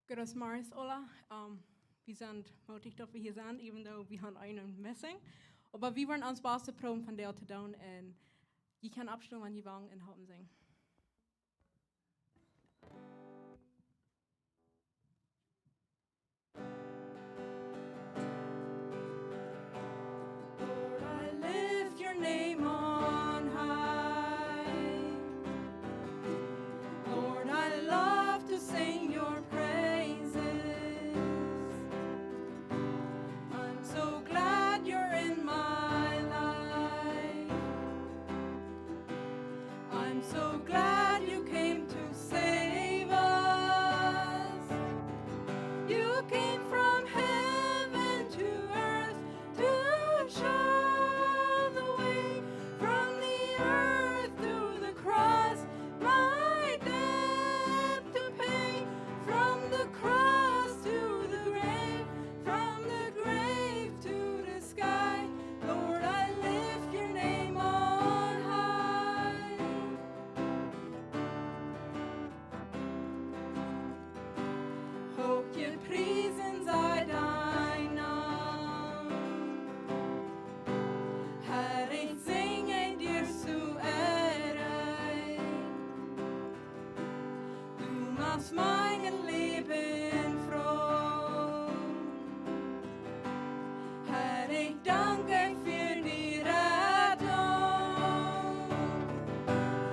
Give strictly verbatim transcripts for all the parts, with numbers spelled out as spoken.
Good morning, aula. Um, wie sent mootich daut wie hia sent, even though wie han eenen missing. Oba wie woaren ons Bastet proowen vondoag to doonen un jie kjennen oppstonen, wan jie wellen, un halpen sinjen. Lord, I lift your name on high. Lord, I love to sing your praises. I'm so glad you're in my life. I'm so glad you came to save us. You came from heaven to earth to show the way, from the earth to the cross, my debt to pay, from the cross to the grave, from the grave to the sky. Lord, I lift your name on high. Hoog jepriesen sei dein Naam. Herr, ich singe dir zu Ehren. Du machst mein Leben froh. Herr, ich danke für die Rettung.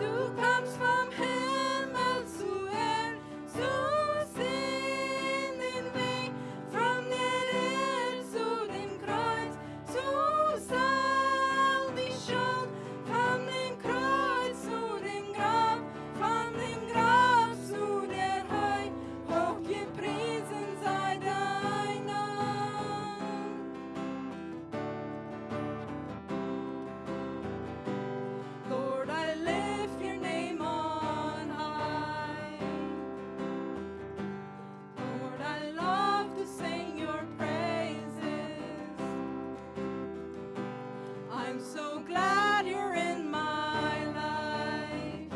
Du kamst vom Himmel zur Erde, zu sehen den Weg, von der Erde zu dem Kreuz, zu zahlen die Schuld, von dem Kreuz zu dem Grab, von dem Grab zu der Höhe, hoog jepriesen sei dein Name. Lord, I lift your name on high. Lord, I love to sing your praises. I'm so glad you're in my life.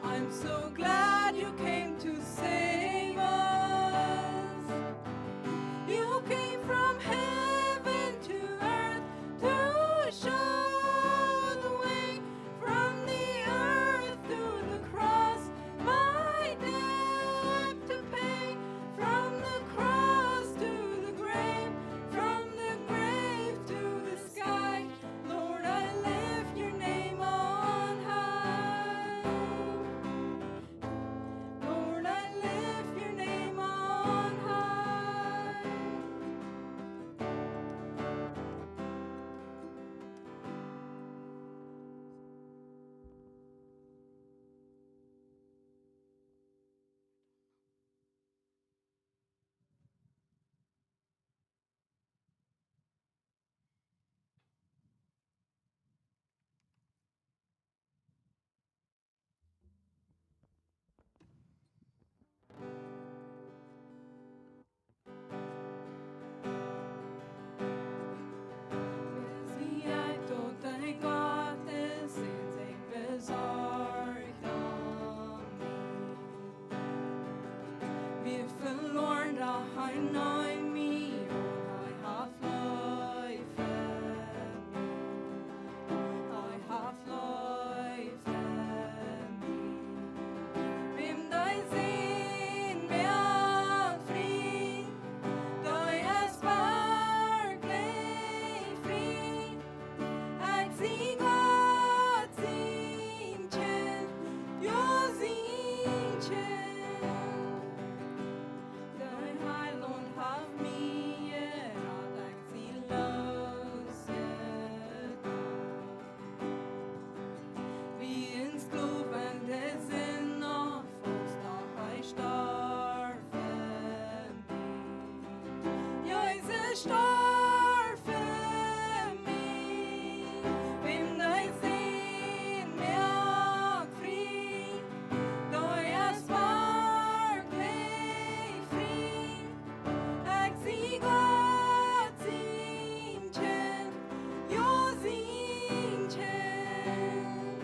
I'm so glad you came to save us. You came from heaven to earth to show the way, from the earth to the cross, my debt to pay, from the cross to the grave, from the grave to the sky. Lord, I lift your name on high. Lord, I lift your name on high. Wer sie ein toter Gott ist, sehnt sich besorgt nach mir. Wie verloren, doch hee nemt mie aun, hee haft Leew fa mie. Hee haft Leew fa mie. Wäm dee sent, moakt frie, dee es werkjlich frie. Ekj sie Gott sien Kjint, jo, sien Kjint. De Heilaunt haft mie jerat, ekj sie loosjekoft. Wie een Sklow en de Sind noch faust, doch hee storf fa mie. Jesus storf fa mie. Wäm dee sent, moakt frie, dee es werkjlich frie. Ekj sie Gott sien Kjint, jo, sien Kjint.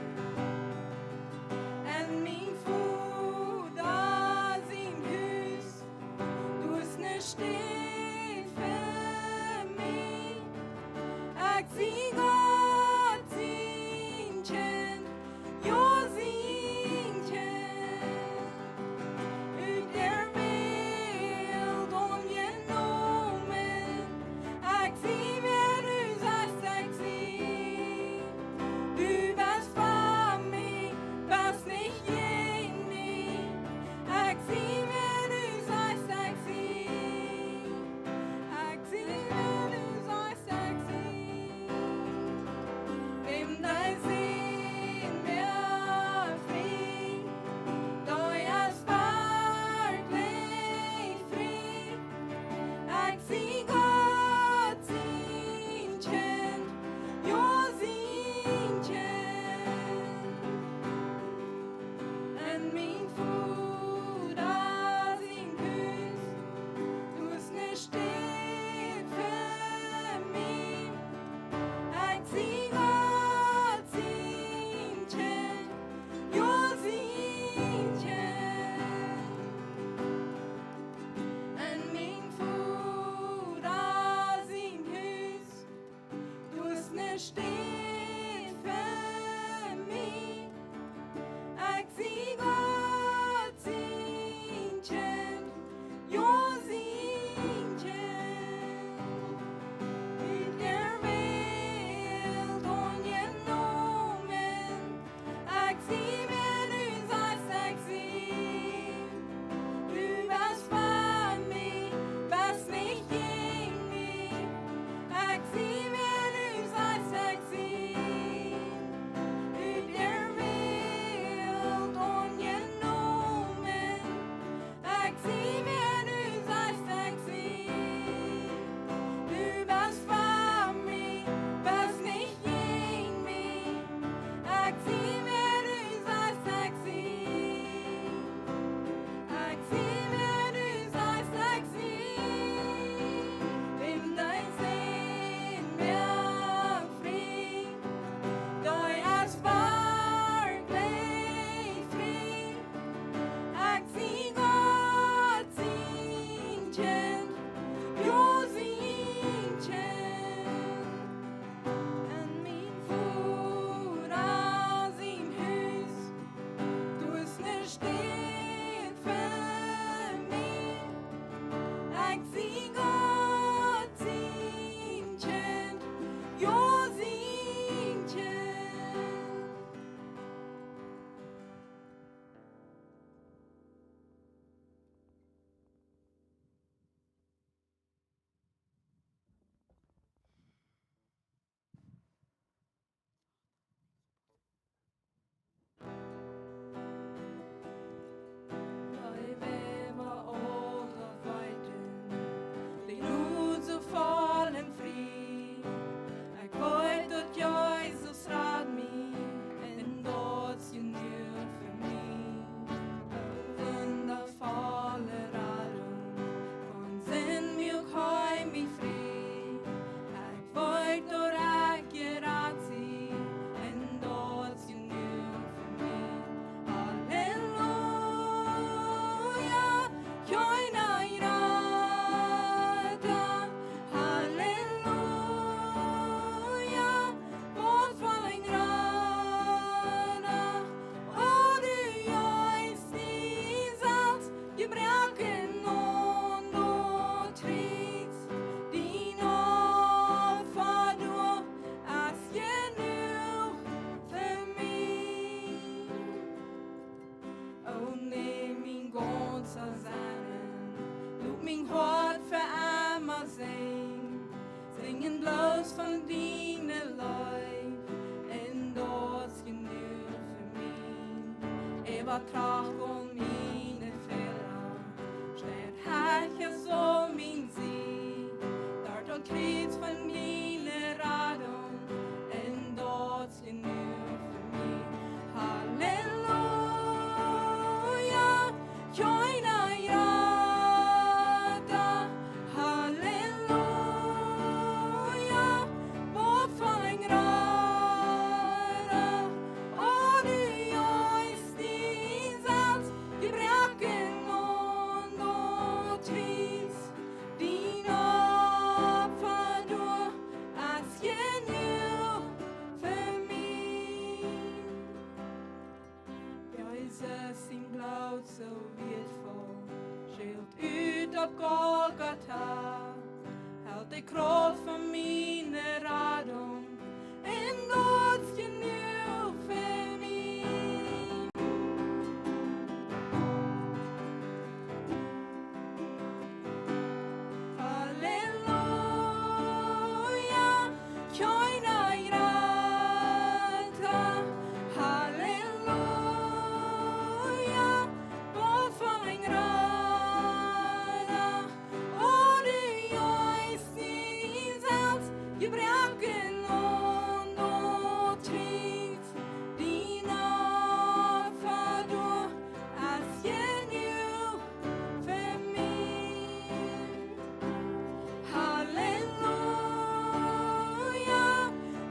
En mien Voda sien Steit fa mie. Ekj sie Gott sien Kjint, jo, sien Kjint. Ut de Welt aunjenomen. Ekj sie, wäa du sajchst, ekj sie. Du best fa mie, best nich jäajen mie. Ekj sie, wäa du sajchst, ekj sie. Ekj sie, wäa du sajchst, ekj sie. Wäm dee sien, woat frie. Dee es werkjlich frie. Ekj sie Gott sien Kjint, jo, sien Kjint. En mien Voda sien Hus, doa es ne Städ fa mie. Ekj sie Gott sien Kjint, jo, sien Kjint. En mien Voda sien Hus, doa es ne Städ fa mie. Ekj sie Gott sien Kjint, jo, sien Kjint. Ut de Welt aunjenomen. Ekj sie, wäa du sajchst, ekj sie. Du best fa mie, best nich jäajen mie. Ekj sie, wäa du sajchst, ekj sie. Ut de Welt aunjenomen. Ekj sie, wäa du sajchst, ekj sie. Du best fa mie, best nich jäajen mie. Ekj sie, wäa du sajchst, ekj sie. Ekj sie, wäa du sajchst, ekj sie. Wäm dee sien, woat frie. Dee es werkjlich frie. Ekj sie Gott sien Kjint, jo, sien Kjint. En mien Voda sien Hus, doa es ne Städ fa mie. Ekj sie Gott sien Kjint, jo, sien Kjint. Dee, wäa aul daut weet, dee nu soo voll un frie. Ekj weet, daut Jesus rat mie, un daut es jenuach fa mie. Wundafolle Radunk, von Sind muak hee mie frie. Ekj weet, daut ekj jerat sie, un daut es jenuach fa mie. Halleluja, kjeena jrata. Halleluja, waut fa een Rada. O du jeefst die selfst Jebroakne aun daut Kjriez, dien Opfa doa es jenuach fa mie. O, nemm mien gaunzet Sennen, lot mien Hoat fa emma sinjen, sinjen bloos von diene Leew, un daut es jenuach fa mie. Äwa Trach un miene Fäla, steit hee soo mien Sieg, doa aum Kjriez von diene Radunk, un daut es jenuach fa mie. Halleluja, kjeena jrata. Halleluja, waut fa een Rada. O du jeefst die selfst Opp Golgata helt de Krauft von miene Radunk, un daut es jenuach fa mie. Halleluja, kjeena jrata. Halleluja, waut fa een Rada. O du jeist die selfst jebruken aun daut Kjriez, dien Opfa doa es jenuach fa mie. Halleluja,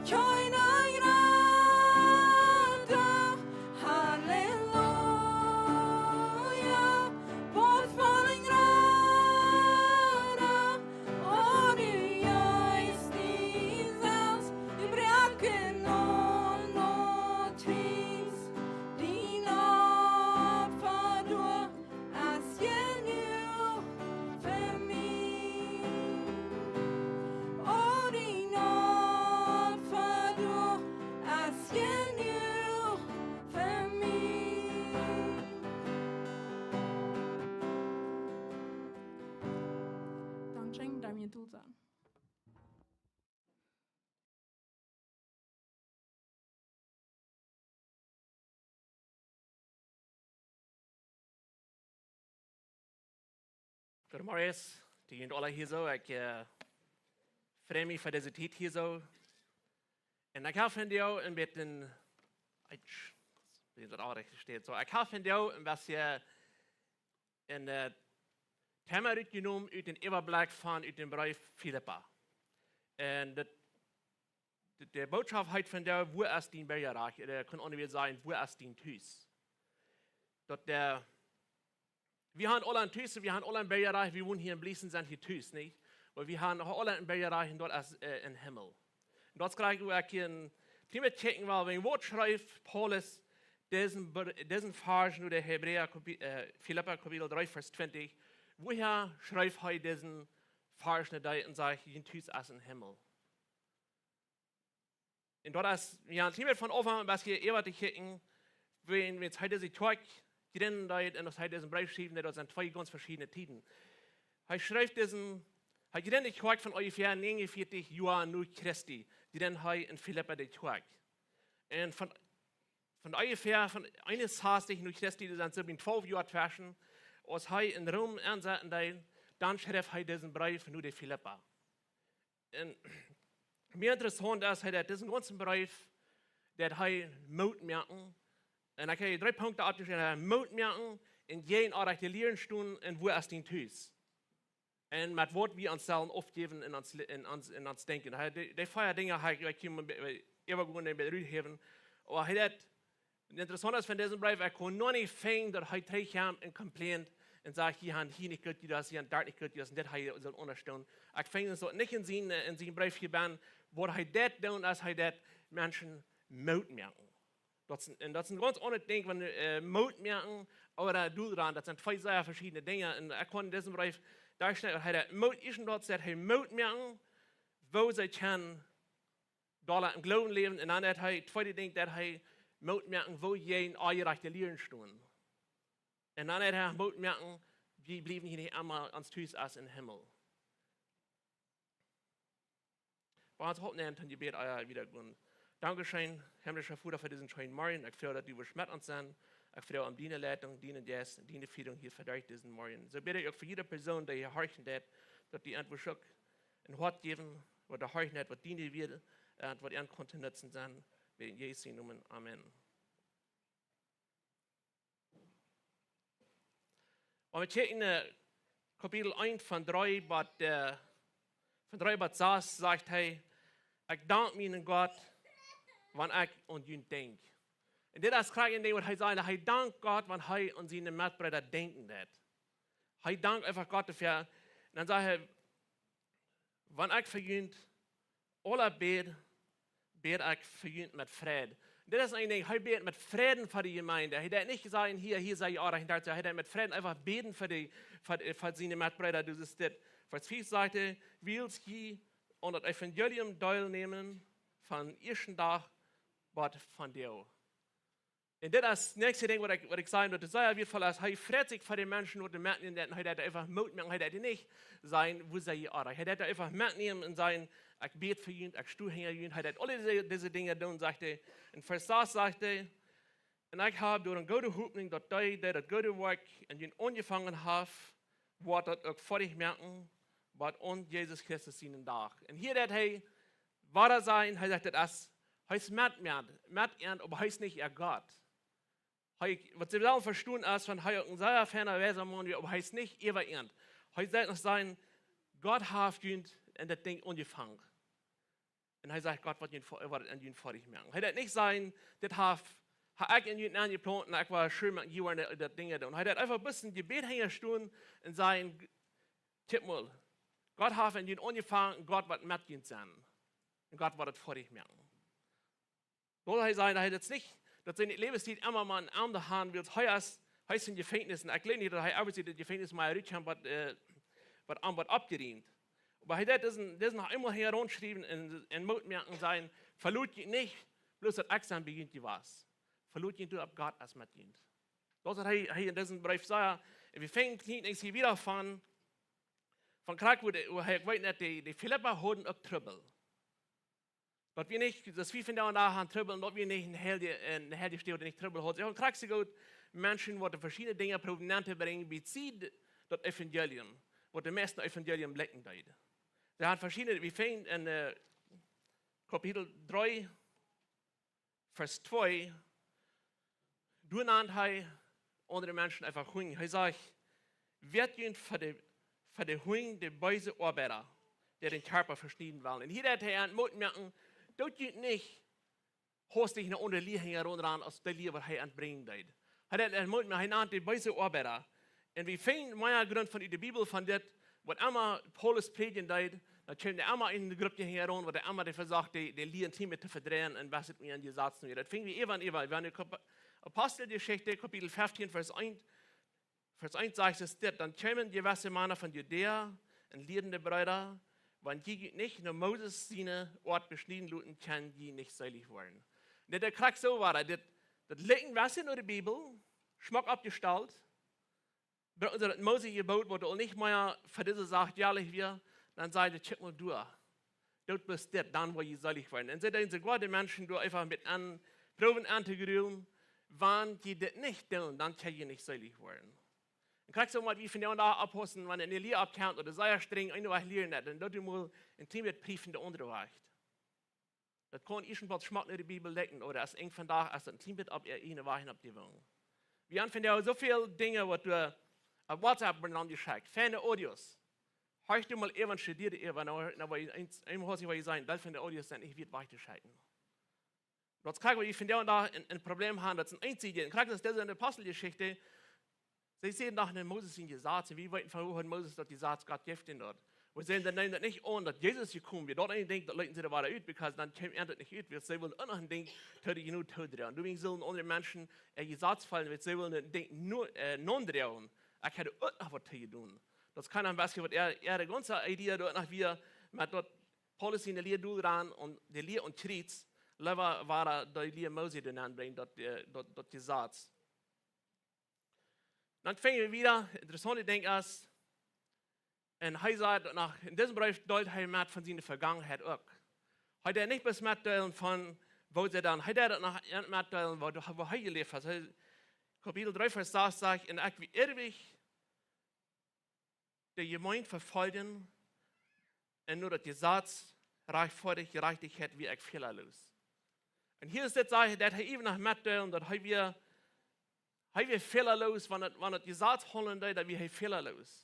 kjeena jrata. Halleluja, waut fa een Rada. O du jeist die selfst jebruken aun daut Kjriez, dien Opfa doa es jenuach fa mie. O dien Opfa doa es jenuach fa mie. Dankscheen, Damien Tulsa. Goodemorjes, dee junt aula hia soo. Ekj, äh, frei mie fa dise Tiet hia soo. Un ekj hab vondoag een bät, ekj, woo daut aul rajcht steit. Soo, ekj hab vondoag een bät een, äh, Thema rutjenomen ut dän Äwablekj von, ut dän Breef Filippa. Un daut, de, de Bootschoft heet vondoag, wua es dien Bergrajch? Ooda kaun aundasch sajen, wua es dien Tus? Daut, äh, wie haben aula een Tus, wie haben aula een Bergrajch, wie wonen hia en Bliesen, sent hia tus, nich? Oba wie haben aula een Bergrajch un daut es, äh, em Himmel. Un daut kjrieech ekj een kjlien bät kjikjen, wiels wäajen waut schreef Paulus disen Be-, disen Varsch no de Hebräa Kapi-, äh, Filippa Kapitel dree, Varsch twintich. Wuarom schreef hee disen Varsch no dee un sajcht, dien Tus es em Himmel? Un daut es, jo, een kjlien bät von Aunfank aun bat hia äwa to kjikjen, wan, wan hee dise Kjoakj jrinden deed un aus hee disen Breef schreef, daut sent twee gaunz veschiedne Tieden. Hee schreef disen, hee jrint de Kjoakj von onjefäa 49 Joa no Christi, jrint hee en Filippa de Kjoakj. Un von, von onjefäa von 61 no Christi, daut sent soo bie 12 Joa tweschen, aus hee en Rom aunsetten deed, dan schreef hee disen Breef no de Filippa. Un mie interessaunt es, hee deed disen gaunzen Breef, deed hee Moot moaken. Un ekj hab hia dree Punkten oppjeschräwen: Moot moaken, en jäajen onrajchte Lieren stonen un wua es dien Tus? Un met waut wie ons sellen aufjäwen en ons, en ons, en ons Denkjen. Hee, dee, dee vea Dinja hab ekj, ekj kunn äwagonen un rut häwen. Oba hee deed, daut Interessante es von disen Breef, ekj kunn noch nich finjen daut hee trigjkjeem un complained un sajcht, jie haben hia nich goot jedonen, jie haben doa nich goot jedonen, daut hee saul aundasch doonen. Ekj finj daut nich en sien, äh, en sien Breef hia bennen, waut hee deed doonen, aus hee deed Menschen Moot moaken. Daut es, un daut es een gaunz aundret Dinkj, wan, äh, Moot moaken ooda Dol ranen, daut sent twee sea veschiedne Dinja. Un ekj kunn en disen Breef doa schnell, hee deed Moot, ieescht daut sajcht hee Moot moaken, woo see kjennen doa em Gloowen läwen. Un dan deed hee, tweede Dinkj, deed hee Moot moaken, woo jäajen onrajchte Lieren stonen. Un dan deed hee Moot moaken, wie bliewen hia nich emma, ons Tus es em Himmel. Lot ons oppstonen toom Jebäd, ea wie wieda gonen. Dankscheen, himmlischa Voda, fa disen scheenen Morjen. Ekj froag, daut du woascht met ons sennen. Ekj froag om diene Leitunk, dienen Jeist, diene Führung hia vondoag disen Morjen. Soo bäd ekj uk fa jieda Persoon, dee hia horchen deed, daut du an woascht uk een Hoat jäwen, waut doa horchen deed, waut diene Wieed, äh, waut an kunn to Nutzen sennen. Bäd en Jesu Nomen. Amen. Wan wie kjikjen en, äh, Kapitel eent von dree bat, äh, von dree bat sas, sajcht hee: "Ekj dank mienen Gott, wan ekj aun junt denkj." Un dit es krakjt een Dinkj waut hee sajcht, hee dankt Gott, wan hee aun siene Metbreeda denkjen deed. Hee dankt eefach Gott doafäa. Un dan sajcht hee: "Wan ekj fa junt aula bäd, bäd ekj fa junt met Freid." Dit es een Dinkj, hee bät met Fräd fa de Jemeent. Hee deed nich sajen: "Hia, hia sie jie orrajcht." Hee deed met Fräd eefach bäden fa de, fa, fa siene Metbreeda, daut es dit. Varsch fief sajcht hee: "Wiels jie aun daut Evangelium deelnämen von ieeschten Dach bat vondoag." Un dit es daut näakjste Dinkj waut ekj, waut ekj saj, daut es sea wieetvoll es. Hee freit sikj fa de Menschen waut hee metnämen deit, un hee deit eefach Moot moaken, hee deit nich sajen: "Woo sie jie orrajcht?" Hee deit eefach metnämen un sajen: "Ekj bäd fa junt, ekj sto hinja junt." Hee deit aul dise, dise Dinja doonen, sajcht hee. Un Varsch sas sajcht hee: "Un ekj hab doa eene goode Hopninj, daut dee, dee daut goode Woakj en junt aunjefongen haft, woat daut uk foadich moaken, bat aun Jesus Christus sienen Dach." Un hia deit hee wada sajen, hee sajcht, daut es, hee es met, met, met an, oba hee es nich äa Gott. Hee, waut see wellen vestonen es, wan hee uk een sea feina, weisa Maun wia, oba hee es nich äwa an. Hee sajcht noch sajen: "Gott haft junt en daut Dinkj aunjefongen." Un hee sajcht: "Gott woat junt fo-, woat en junt foadich moaken." Hee deit nich sajen: "Dit haft, hab ekj en junt aunjeplaunt un ekj woa schwind met junt daut Dinkj doonen." Hee deit eefach bloos een Jebäd hinja stonen un sajen: "Kjikj mol, Gott haft en junt aunjefongen, Gott woat met junt sennen. Un Gott woat et foadich moaken." Daut hee sajcht, daut hee daut nich, daut siene Läwenstiet emma mau en aundre Haunt, wiels hee es, hee es em Jefenkjnis. Un ekj jleew nich, daut hee ever ut daut Jefenkjnis mau rutkjemt, waut, äh, waut am woat oppjerieemt. Oba hee deit disen, disen noch eemol hia rauntschriewen un, un Moot moaken un sajen: "Veloot junt nich, bloos daut ekj sie bie junt jewast. Veloot junt doaropp, Gott es met junt." Daut sajcht hee, hee en disen Breef sajcht, un wie finjen hia nich wada von, von krakjt, woo de, woo hee, ekj weet nich, de, de Filippa hauden uk Trubbel. Daut wie nich, daut wie vondoag dän Dach haben Trubbel, un daut wie nich een Heilje, een Heilje Städ nich Trubbel haben. Ekj krakjt soo goot Menschen, waut veschiedne Dinja proowen auntobrinjen, bie daut Evangelium, waut de meisten Evangelium blekjen deed. See haben veschiedne, wie finjen en, äh, Kapitel dree, Varsch twee, doa nant hee aundre Menschen eefach Hunj. Hee sajcht: "Weet junt fa de, fa de Hunj, de beese Oabeida, dee dän Kjarpa veschnieden wellen." Un hia deit hee an Moot moaken, daut junt nich hastich no aundre Lia hinjaraun rannen, aus de Lia, waut hee aunbrinjen deed. Hee deit an Moot moaken, hee nant de beese Oabeida. Un wie finjen mea Grunt von de Bibel von dit, waut emma Paulus prädjen deed, dan kjeem doa emma eene Grupp hinjaraun, waut emma dee vesocht, de, de Lia en Tiet to vedreien un waut et mea en Jesazen wia. Daut finj wie äwa un äwa. Wie haben de Kap-, Aposteljeschicht, Kapitel feftieen, Varsch eent, Varsch eent sajcht et dit: "Dan kjeemen jewesse Mana von Judäa un lieeden de Breeda: Wan jie junt nich no Moses siene Oat beschnieden loten, kjenn jie nich seelich woaren." Dit, daut krakjt soo wia, dit, daut likjt een bät no de Bibel, schmock oppjestalt, bruken see daut Mose Jeboot, waut aul nich mea fa dise Sach jelich wia, dan säd hee: "Kjikj mol doa. Daut es dit, dan woa jie seelich woaren." Un see deeden soogoa de Menschen doa eefach met aun, proowen auntojeräden: "Wan jie dit nich doonen, dan kjenn jie nich seelich woaren." Un krakjt soo mott wie vondoag dän Dach oppaussen, wan eene Lia oppkjemt ooda sea strenj eenen Wajch lieren deit, dan daut wie mol en Tiet priefen de aundre Wajch. Daut kaun ieescht waut schmock no de Bibel likjen, ooda aus eent vondoag, aus daut en Tiet opp äa eenen Wajch oppjewonen. Wie haben vondoag soo väl Dinja, waut doa opp WhatsApp woaren aunjeschekjt, feine Audios. Horch du mol äwa, studieet äwa, na, na, waut eent, eent, waut ekj well sajen, Deel von de Audios sent nich wieet wajchtoschekjen. Daut krakjt, waut wie vondoag dän Dach een, een Problem haben, daut es een eensich, un krakjt es dise en de Aposteljeschicht, see säden doch: "Nä, Moses sien Jesaz, un wie weeten von wua Moses daut Jesaz, Gott jeft an daut." Wie säden, dan nemt daut nich aun, daut Jesus jekomen wia. Daut eene Dinkj, daut leeten see doa wada ut, because dan kjeem an daut nich ut, wiels see wullen uk noch een Dinkj to de Jnod todroagen. Doawäajen sullen aundre Menschen äa Jesaz faulen, wiels see wullen een Dinkj no-, äh, naundroagen. Ekj haud uk noch waut to doonen. Daut kaun een bät waut äa, äa gaunze Idee doa noch wia, met daut Paulus siene Lia dol rannen un de Lia aun Kjriez, leewa wia de Lia Mose doa aunbrinjen, daut, äh, daut, daut Jesaz. Dan finj wie wada, interessaunt Dinkj es, un hee sajcht daut noch, en disen Breef deelt hee met von siene Vegangenheit uk. Hee deed nich bloos metdeelen von, woo see dan, hee deed daut noch metdeelen, woo, woo hee jeläft haud. Hee, Kapitel dree, Varsch sas sajcht: "Un ekj wia ieewich de Jemeent vefoljen, un no daut Jesaz, rajchtfoadich, Jerajchtichkjeit, wia ekj fälaloos." Un hia es dit, sajcht hee, daut hee äwent noch metdeelt, daut hee wia, hee wia fälaloos, wan et, wan et Jesaz hoolen deed, dan wia hee fälaloos.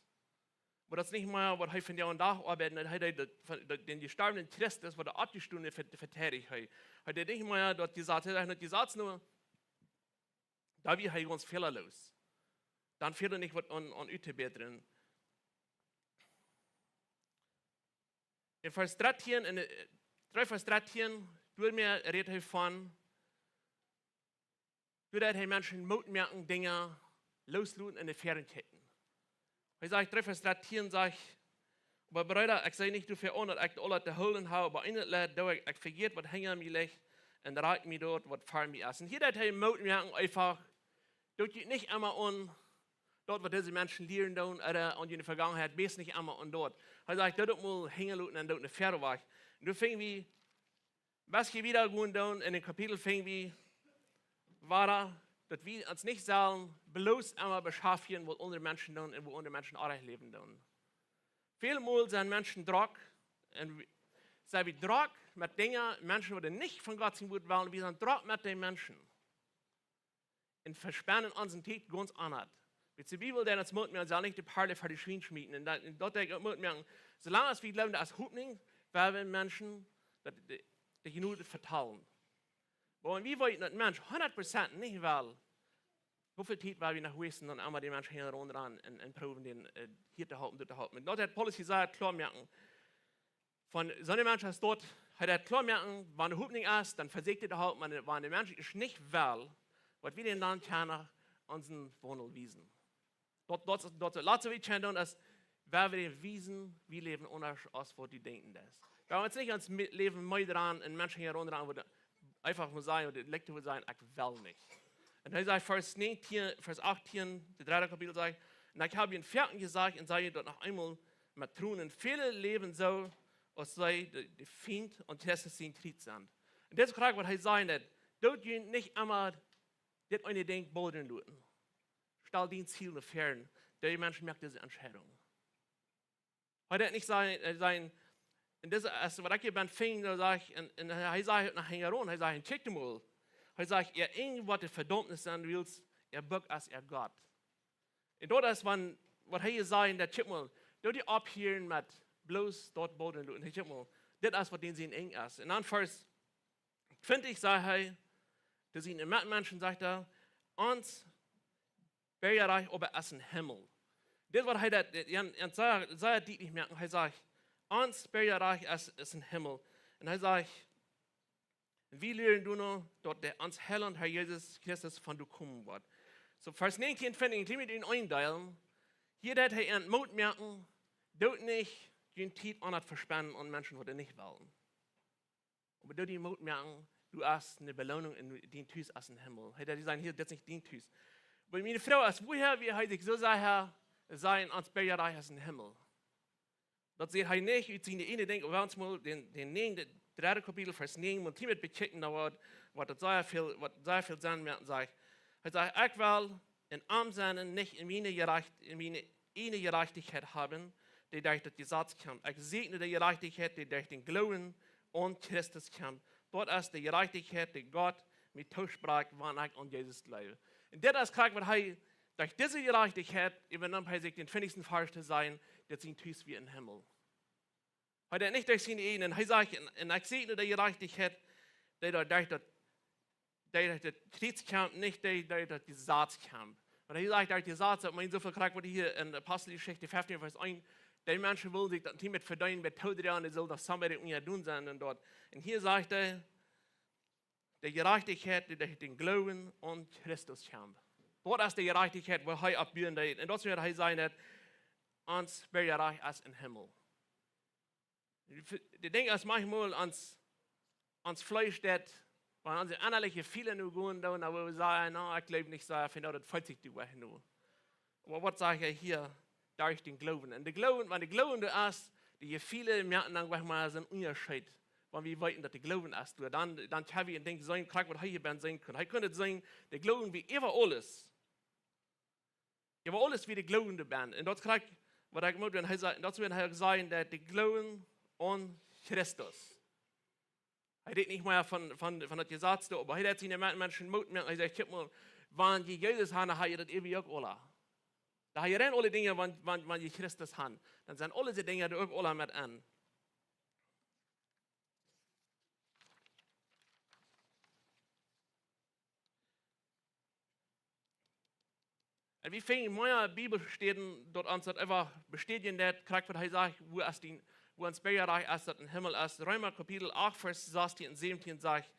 Oba daut es nich mea, waut hee vondoag dän Dach oabeiden deit, hee deed daut, von, daut, dän jestorwnen Christus, waut oppjestonen es, ver-, veteidicht hee. Hee deed nich mea daut Jesaz, hee deed daut Jesaz no, dan wia hee gaunz fälaloos. Dan fäld nich waut aun, aun uttobätren. En Varsch dartieen, en, äh, dree Varsch dartieen, doa mea rät hee von, Doa deed hee Menschen Moot moaken, Dinja loosloten un no väaren kjikjen. Hee sajcht, dree Varsch dartieen sajcht: "Oba Breeda, ekj sie nich doafäa aun, daut ekj daut aula to hoolen hab, oba eent leit ekj, ekj vejät, waut hinja mie licht, un rakj mie daut, waut ver mie es." Un hia deed hee Moot moaken, eefach: Doot junt nich emma aun daut, waut dise Menschen lieren doonen, ooda aun june Vegangenheit, wees nich emma aun daut. Hee sajcht, doot daut mol hinjaloten un doot no väaren wajch. Un doa finj wie, waut wie wieda gonen doonen, en dän Kapitel finj wie wada, daut wie ons nich sellen bloos emma beschaftjen, waut aundre Menschen doonen un woo aundre Menschen oajch läwen doonen. Välmol sent Menschen drock, un wie, sent wie drock met Dinja, Menschen, waut nich von Gott sien Wuat wellen, wie sent drock met dee Menschen. Un vespenden onse Tiet gaunz aundasch. Wiels de Bibel, dee ons Moot moakt, wie sellen nich de Pearlen ver de Schwien schmieten. Un daut, un daut deed ekj uk Moot moaken. Soo lang aus wie jleewen, doa es Hopninj, woa wie Menschen daut, de, de Jnod vetalen. Oba wan wie weeten, daut een Mensch hundat Prozent nich well, woo väl Tiet woa wie noch wasten, dan emma dän Mensch hinjaraun un, un proowen dän, äh, hia to halpen, doa to halpen. Un daut haft Paulus hia sea kloa jemoakt. Von soone Menschen es daut, hee deed kloa moaken, wan doa Hopninj es, dan vesieekjt hee to halpen, oba wan de Mensch es nich well, waut wie dän dan kjennen onsen Waundel wiesen. Daut, daut, daut, daut latste, waut wie kjennen doonen, es, woa wie dän wiesen, wie läwen aundasch aus waut du denkjen deist. Woa wie ons nich ons Mi-, Läwen mea dreien un Menschen hia runja, wua eefach mott sennen, wua de Lekjt mott sennen, ekj well nich. Un hee sajcht, Varsch näajentieen, Varsch achtieen, daut dredde Kapitel sajcht: "Un ekj hab junt foaken jesajcht un saj daut noch eemol met Tronen: Väle läwen soo, aus see de, de Fient aun Christus sien Kjriez sent." Un dit es krakjt, waut hee sajcht, daut: Doot junt nich emma dit eene Dinkj bodren loten. Stal dien Ziel no väaren. Dee Menschen moaken dise Entscheidunk. Hee deed nich sennen, äh, sennen, un dit es, waut ekj hia bie finj, doa sajcht, un, un hee sajcht noch hinjaraun, hee sajcht, un kjikj mol. Hee sajcht, äa Enj woat de Vedaumnis sennen, wiels äa Buak es äa Gott. Un daut es, wan, waut hee hia sajcht, daut: Kjikj mol, doot die opphieren met bloos daut bodren loten. Kjikj mol, dit es, waut dän sien Enj es. Un dan Varsch twintich sajcht hee, to siene Metmenschen sajcht hee: "Ons Bergreich oba es em Himmel." Dit, waut hee daut, daut, daut, daut sea, sea dietlich moakt. Hee sajcht: "Ons Bergreich es, es em Himmel." Un hee sajcht, un wie lieren doano, daut de, ons Heilaunt, Herr Jesus Christus, von doa komen woat. Soo, Varsch näajentieen, twintich, un kjlien bät en een Deel. Hia deed hee an Moot moaken, doot nich june Tiet aun daut vespenden aun Menschen, waut nich wellen. Oba doot die Moot moaken, du hast eene Beloonunk un dien Tus es em Himmel. Hee deed sajcht, hia, dit es nich dien Tus. Oba miene Froag es, wuarom well hee sikj soo secha sennen, ons Bergreich es em Himmel? Daut sajcht hee nich ut siene eejne Denkj, oba wan wie mol dän, dän näajenden, dredden Kapitel, Varsch näajen, un hia met bekjikjen, dan woat, woat daut sea väl, woat sea väl Senn moaken, sajcht. Hee sajcht: "Ekj well en am sennen, nich en miene Jerajcht-, en miene eejne Jerajchtichkjeit haben, dee derch daut Jesaz kjemt. Ekj sieekj no de Jerajchtichkjeit, dee derch dän Gloowen aun Christus kjemt. Daut es de Jerajchtichkjeit, dee Gott mie toosprakjt, wan ekj aun Jesus jleew." Un dit es krakjt, waut hee, derch dise Jerajchtichkjeit äwanaum hee sikj dän twintichsten Varsch to sajen, daut sien Tus wia em Himmel. Hee deed nich derch siene eejne, hee sajcht, un, un ekj sieekj no de Jerajchtichkjeit, dee doa derch daut, dee derch daut Kjriez kjemt, nich dee, dee derch daut Jesaz kjemt. Wan hee sajcht, derch daut Jesaz, daut meent soo väl krakjt, waut hia en Aposteljeschicht feftieen, Varsch eent, dee Menschen wullen sikj daut nich mea vedeenen, waut to doonen, dee sullen daut somebody unja doonen sennen un daut. Un hia sajcht hee, de Jerajchtichkjeit, dee derch dän Gloowen aun Christus kjemt. Daut es de Jerajchtichkjeit, wua hee opp buen deed. Un daut es, waut hee sajcht, daut ons Bergreich es em Himmel. De Dinkj es, manchmol ons, ons Fleesch daut, wan onse ennaliche Feelen nu gonen doonen, dan woa wie sajen: "No, ekj jleew nich soo, ekj finj daut, daut feelt sikj doa nu." Oba waut sajcht hee hia? Derch dän Gloowen. Un de Gloowen, wan de Gloowen doa es, de Jefeele moaken dan, saj wie mol, een Unjascheet. Wan wie weeten, daut de Gloowen es doa, dan, dan kjenn wie een Dinkj seenen, krakjt waut hee hia bie seenen kunn. Hee kunn daut seenen, de Gloowen wia äwa aules. Äwa aules wia de Gloowen doa bie. Un daut krakjt, waut ekj mott, wan hee säd, daut es, wan hee säd, daut de Gloowen aun Christus. Hee rät nich mea von, von, von daut Jesaz doa, oba hee rät siene Men-, Menschen Moot moaken. Hee sajcht: "Kjikj mol, wan jie Jesus haben, dan hab jie daut eewje uk aula. Dan hab jie rein aule Dinja, wan, wan, wan jie Christus haben. Dan sent aule dise Dinja doa uk aula met aun." Un wie finjen mea Bibelstäden, daut ons daut eefach bestädjen, daut krakjt waut hee sajcht, wua es dee, wua ons Bergreich es, daut em Himmel es. Reema Kapitel acht, Varsch sastieen un säwentieen sajcht: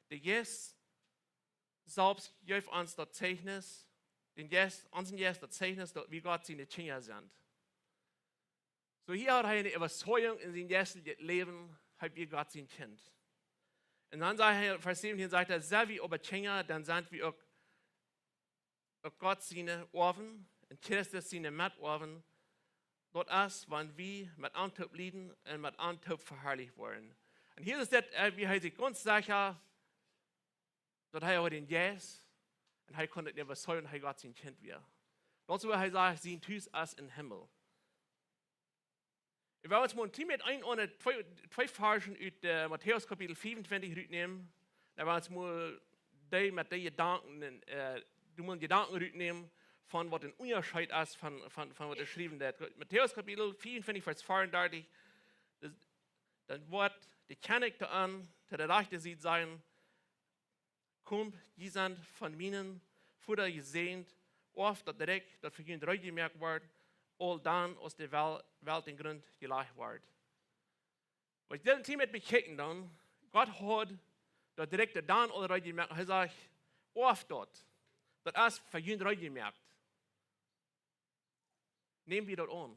"De Jeist selfst jeef ons daut Zeichnis, dän Jeist, onsen Jeist daut Zeichnis, daut wie Gott siene Kjinja sent. Soo hia haud hee eene Äwazeigung en sien jeistlichet Läwen, hee wia Gott sien Kjint. Un dan sajcht hee, Varsch säwentieen sajcht hee: "Sent wie oba Kjinja, dan sent wie uk, uk Gott siene Oawen un Christus siene Metoawen. Daut es, wan wie met am toop lieden un met am toop veharlicht woaren." Un hia es daut, äh, wia hee sikj gaunz secha, daut hee haud dän Jeist un hee kunn daut äwazeijen, daut hee Gott sien Kjint wia. Daut es, wua hee sajcht, sien Tus es em Himmel. Wie wellen ons mol een kjlien bät een ooda twee, twee Varschen ut, äh, Matäus Kapitel fiefuntwintich rutnämen. Dan wellen wie ons mol dee met dee Jedanken, äh, doo mol Jedanken rutnämen von waut een Unjascheet es von, von, von waut jeschräwen woat. Matäus Kapitel fiefuntwintich, Varsch veeaundartich. Dan woat de Kjennich to an, to de rajchte Sied sajen: "Komt, jie sent von mienen Voda jesäajent, oaft daut Rikj, daut fa junt reed jemoakt wort, aul dan aus de Wel-, Welt em Grunt jelajcht wort." Waut wie dit hia met bekjikjen dan, Gott haud daut Rikj dan aul reed jemoakt. Hee sajcht: "Oaft daut, daut es fa junt reed jemoakt. Näm wie daut aun."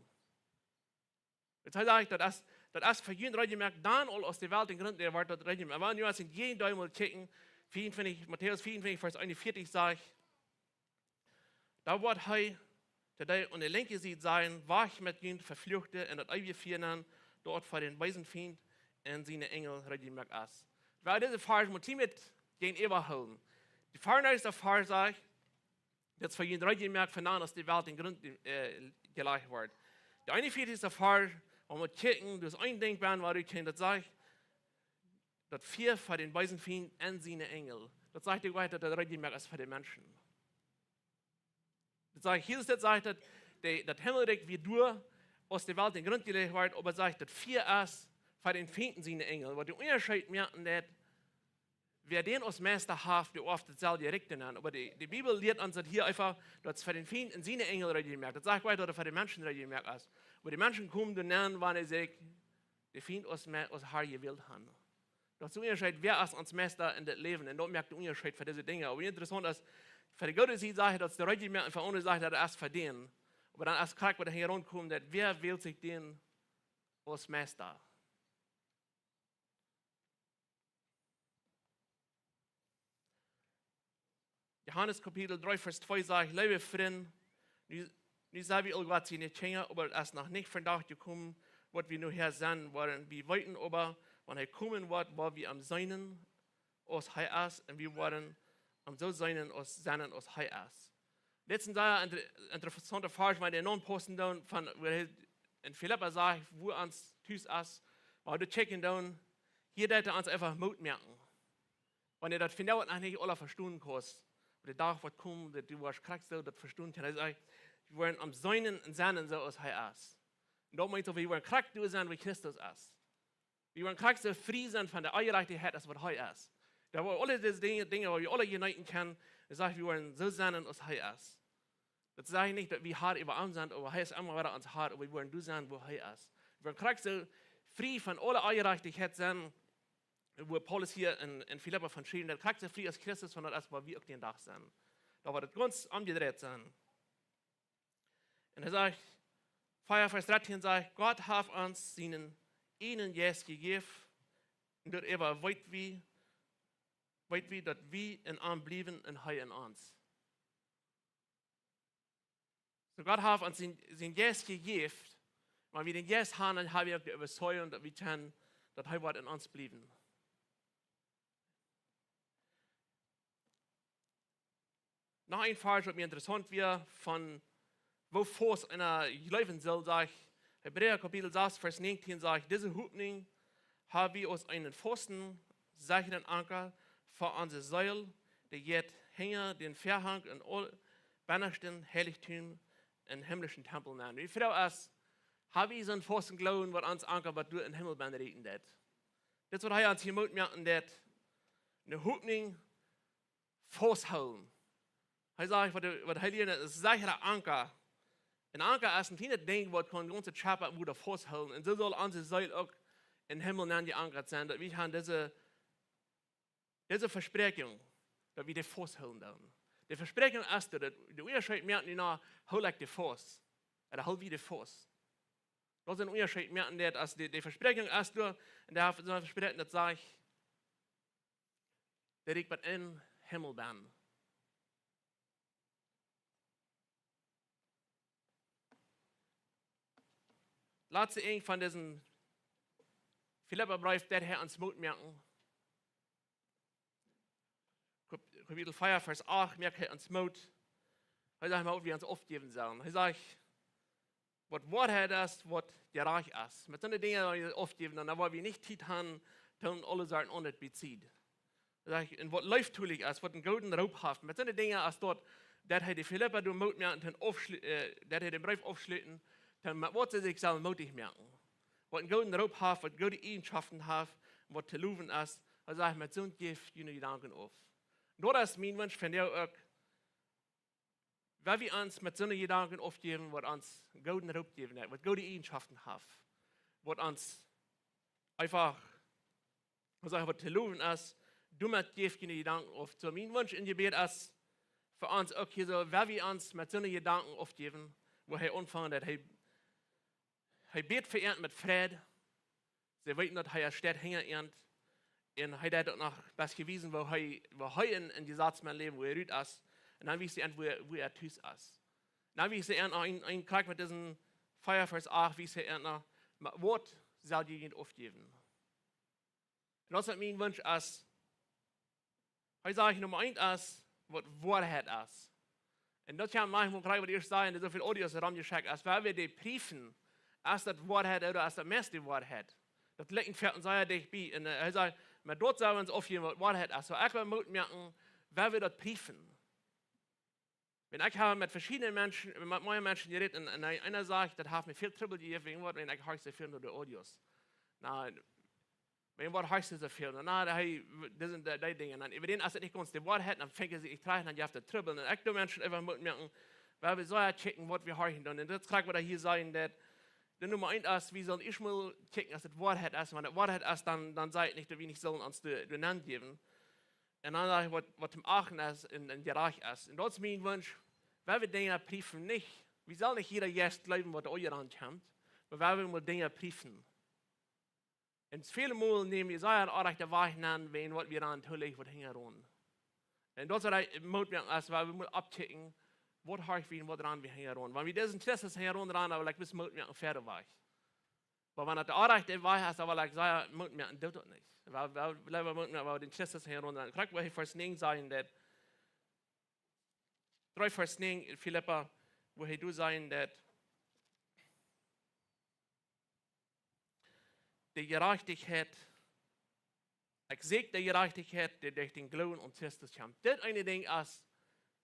Daut hee sajcht, daut es, daut es fa junt reed jemoakt, dan aul aus de Welt em Grunt wia, wort daut reed jemoakt. Oba nu aus wie en dee Deel mol kjikjen, fiefuntwintich, Matäus fiefuntwintich, Varsch eenunvieetich sajcht: "Dan woat hee to dee aun de linkje Sied sajen: Wajch met junt, Vefluachte, en daut eewje Fia nenn, daut fa dän beesen Fient un siene Enjel reed jemoakt es." Wie wellen dise Varsch mol een kjlien bät jäajenäwa hoolen. De veeaundartichste Varsch sajcht, daut es fa junt reed jemoakt von dan aus de Welt em Grunt, äh, jelajcht wort. De eenunvieetichste Varsch, wan wie kjikjen, daut es een Dinkj, wan wie kjikjen, daut sajcht, daut Fia fa dän beesen Fient un siene Enjel. Daut sajcht de Woarheit, daut daut reed jemoakt es fa de Menschen. Daut sajcht, Jesus, daut sajcht, daut de, daut Himmelrikj wia doa, aus de Welt em Grunt jelajcht wort, oba sajcht, daut Fia es fa dän Fient un siene Enjel. Waut de Unjascheet moakt, daut wäa dän aus Meista haft, dee oaft daut selwje Rikj to nämen. Oba de, de Bibel lieet ons daut hia eefach, daut es fa dän Fient un siene Enjel reed jemoakt. Daut sajcht wieda, daut fa de Menschen reed jemoakt es. Oba de Menschen komen doa nenn, wan see sikj de Fient aus Me-, aus Har jewält haben. Daut es de Unjascheet, wäa es ons Meista en dit Läwen. Un daut moakt de Unjascheet fa dise Dinja. Oba interessaunt es, fa de goode Sied sajcht, daut es de reed jemoakt, un fa de aundre sajcht, daut es fa dän. Oba dan es krakjt, waut doa hinjaraun kjemt, daut wäa wält sikj dän aus Meista. Johanes Kapitel dree, Varsch twee sajcht: "Leewe Frind, nu, nu sent wie aul Gott siene Kjinja, oba daut es noch nich vondoag jekomen, waut wie nohäa sennen woaren. Wie weeten oba, wan hee komen woat, woa wie am seenen, aus hee es, un wie woaren am soo seenen, aus, sennen, aus hee es." Dit es een sea inter-, interessaunta Varsch, wan wie dän nohaulen doonen von, wua hee en Filippa sajcht, wua ons Tus es, wan wie kjikjen doonen, hia deit hee ons eefach Moot moaken. Wan du daut vondoag noch nich aula vestonen kaust, oba de Dach woat komen, daut du woascht krakjt soo daut vestonen kjennen. Hee sajcht, wie woaren am seenen un sennen soo aus hee es. Un daut meent, wie woaren krakjt doa sennen, wua Christus es. Wie woaren krakjt soo frie sennen von de Onjerajchtichkjeit aus waut hee es. Doa wua aule dise Dinja, Dinja, wua wie aule jeneeten kjennen, hee sajcht, wie woaren soo sennen aus hee es. Daut sajcht nich, daut wie Har äwa am sent, oba hee es emma wieda ons Har, oba wie woaren doa sennen, wua hee es. Wie woaren krakjt soo frie von aule Onjerajchtichkjeit sennen, wua Paulus hia en, en Filippa von schreef, daut krakjt soo frie aus Christus von daut es, wua wie uk dän Dach sennen. Doa woat et gaunz omjedreit sennen. Un hee sajcht, vea Varsch dartieen sajcht: "Gott haft ons sienen eenen Jeist jejäft, un doaräwa weet wie, weet wie, daut wie en am bliewen un hee en ons." Soo Gott haft ons sien, sien Jeist jejäft, wan wie dän Jeist haben, dan haben wie uk de Äwazeigung, daut wie kjennen, daut hee woat en ons bliewen. Noch een Varsch, waut mie interessaunt wia, von woo faust eena jleewen saul, sajcht Hebräa Kapitel sas, Varsch näajentieen, sajcht: "Dise Hopninj hab wie aus eenen fausten, secharen Anka fa onse Seel, dee jeit hinja dän Väahank un aul bennaschten Heilichtum em himlischen Tempel nenn." De Froag es, hab wie soon fausten Gloowen, waut ons Anka, waut doa em Himmel bennen rieekjen deit? Dit es waut hee ons hia Moot moaken deit. Eene Hopninj fausthoolen. Hee sajcht, waut, waut hee lieet, es een sechara Anka. Een Anka es een kjlienet Dinkj, waut kaun gaunze Schipp, waut doa fausthoolen. Un soo saul onse Seel uk em Himmel nenn jeankat sennen, daut wie haben dise, dise Vespräakjunk. daut wie dee fausthoolen doonen. De Vespräakjunk es doa, daut, de Unjascheet moaken, nu, hol ekj dee faust. Ooda hol wie dee faust. Daut es een Unjascheet moaken, daut aus de, de Vespräakjunk es doa, un dee haft soon Vespräakjunk, daut sajcht, daut ekj bat em Himmel sie. Latste Enj von disen Filippabreef, daut hee ons Moot moaken. Kap-, Kapitel vea, Varsch acht, moakt hee ons Moot. Hee sajcht mau, wie ons oppjäwen sellen. Hee sajcht, waut Woarheit es, waut jerajcht es. Met soone Dinja, wan wie oppjäwen, dan woa wie nich Tiet haben, toom aule Sachen aundret bie Tiet. Hee sajcht, un waut leeftolich es, waut eenen gooden Roop haft. Met soone Dinja aus daut, daut hee de Filippa doa Moot moakt, toom aufschli-, äh, daut hee dän Breef aufschluten, toom, met waut see sikj sellen mootich moaken. Waut eenen gooden Roop haft, waut goode Eajenschoften haft, waut to lowen es. Hee sajcht, met soont jäft june Jedanken auf. Daut es mien Wunsch vondoag uk. Wan wie ons met soone Jedanken oppjäwen, waut ons eenen gooden Roop jäwen deit, waut goode Eajenschoften haft, waut ons eefach, waut sajcht, waut to lowen es, doamet jäft june Jedanken auf. Soo, mien Wunsch em Jebäd es fa ons uk hia soo, wan wie ons met soone Jedanken oppjäwen, woo hee aunfangen deit, hee, hee bät fa an met Fräd, see weeten, daut hee steit hinja an. Un hee deit uk noch waut wiesen, woo hee, woo hee enn, enn dee Sauz met läwen, woo hee rut es. Un dan wiest hee an, woo, woo hee tus es. Dan wiest hee an, en, en krakjt met disen vea Varsch acht, wiest hee an, mau waut sell jie junt oppjäwen? Un daut es mien Wunsch es, hee sajcht, Numma eent es, waut Woarheit es. Un daut kaun maunchmol kjrieen, waut ekj sajen, doa soo väl Audios romjeschekjt, aus wan wie dee priefen, es daut Woarheit ooda es daut meist dee Woarheit? Daut licht foaken sea dicht bie. Un, äh, hee sajcht, mau daut sell wie ons oppjäwen, waut Woarheit es. Soo, ekj well Moot moaken, wan wie daut priefen. Wan ekj hab met veschiedne Menschen, met mearere Menschen jerät, un, un eena, eena sajcht, daut haft mie väl Trubbel jejäft, wäajen waut, wan ekj horch soo väl no de Audios. Na, wäajen waut horchst du soo väl? Na, na, hee, daut sent dee, dee Dinja. Dan, äwa dän, aus et nich gaunz de Woarheit, dan fangen see sikj trigj, dan jeft et Trubbel. Un ekj doo Menschen eefach Moot moaken, wan wie soo kjikjen, waut wie horchen doonen. Un daut es krakjt, waut hee hia sajcht, daut de Numma eent es, wie sellen ieescht mol kjikjen, aus et Woarheit es. Wan et Woarheit es, dan, dan saj ekj nich, daut wie nich sellen ons doa, doa nenjäwen. Un dan sajcht hee, waut, waut toom achten es un, un jerajcht es. Un daut es mien Wunsch, wan wie Dinja priefen, nich, wie sellen nich jieda Jeist jleewen, waut doa aunjeroden kjemt, oba wan wie mol Dinja priefen. Un väle Mol näm wie sea onrajchte Wäaj aun, wäajen waut wie dan toolich waut hinjaraun. Un daut es waut ekj Moot moak, aus wan wie mol oppkjikjen, waut horch wie un waut ran wie hinjaraun. Wan wie disen Christus hinjaraun rannen, dan well ekj bloos Moot moaken, wieda wajch. Oba wan et de onrajchte Wäaj es, dan well ekj sea Moot moaken, doo daut nich. Wie, wie bliewen Moot moaken, wan wie dän Christus hinjaraun rannen. Krakjt, woo hee Varsch näajen sajcht, daut, dree Varsch näajen, Filippa, woo hee doa sajcht, daut de Jerajchtichkjeit, ekj sieekj de Jerajchtichkjeit, dee derch dän Gloowen aun Christus kjemt. Dit eene Dinkj es,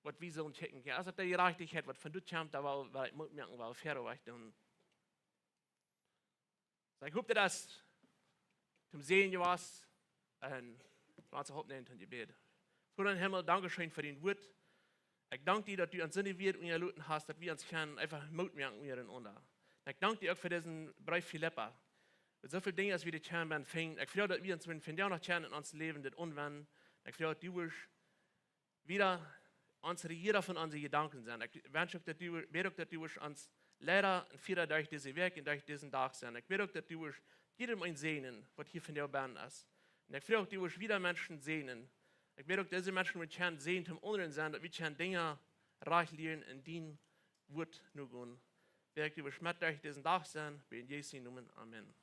waut wie sellen kjikjen. Aus et de Jerajchtichkjeit, waut von doa kjemt, dan well, well ekj Moot moaken, well wieda wajch doonen. Soo, ekj hop, daut es toom Säajen jewast. Un lot ons oppnämen toom Jebäd. Voda em Himmel, dankscheen fa dien Wuat. Ekj dank die, daut du ons soone Wieed unjaloten hast, daut wie ons kjennen eefach Moot moaken unjarenaunda. Un ekj dank die uk fa disen Breef Filippa. Met soo väl Dinja, aus wie dit kjennen, bie finjen. Ekj froag, daut wie ons, wan wie vondoag noch kjennen enn ons Läwen dit aunwenjen. Ekj froag, daut du woascht wieda ons Rejieeda von onse Jedanken sennen. Ekj wensch uk, daut du, bäd uk, daut du woascht ons Leida un Fiera derch dise Wäakj un derch disen Dach sennen. Ekj bäd uk, daut du woascht jieda eenen säajnen, waut hia vondoag bie es. Un ekj froag uk, daut du woascht wieda Menschen säajnen. Ekj bäd uk, daut dise Menschen woaren kjennen säajnen toom aundren sennen, daut wie kjennen Dinja rajcht lieren un dien Wuat nogonen. Bäd uk, daut du woascht met derch disen Dach sennen, bie en Jesus sienen Nomen. Amen.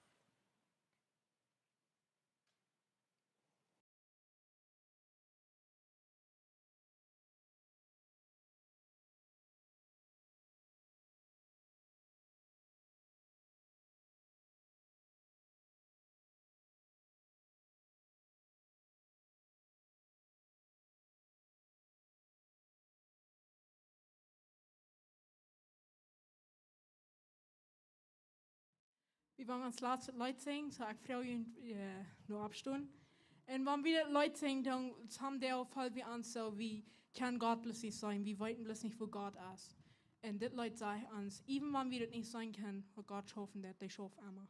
Wie woaren ons latste Leet sinjen, soo ekj froag junt, äh, no oppstonen. Un wan wie dit Leet sinjen, dan somehow feelen wie ons soo, wie kjennen Gott bloos nich seenen, wie weeten bloos nich, woo Gott es. Un dit Leet sajcht ons, even wan wie daut nich seenen kjennen, waut Gott schaufen deit, dee schauft emma.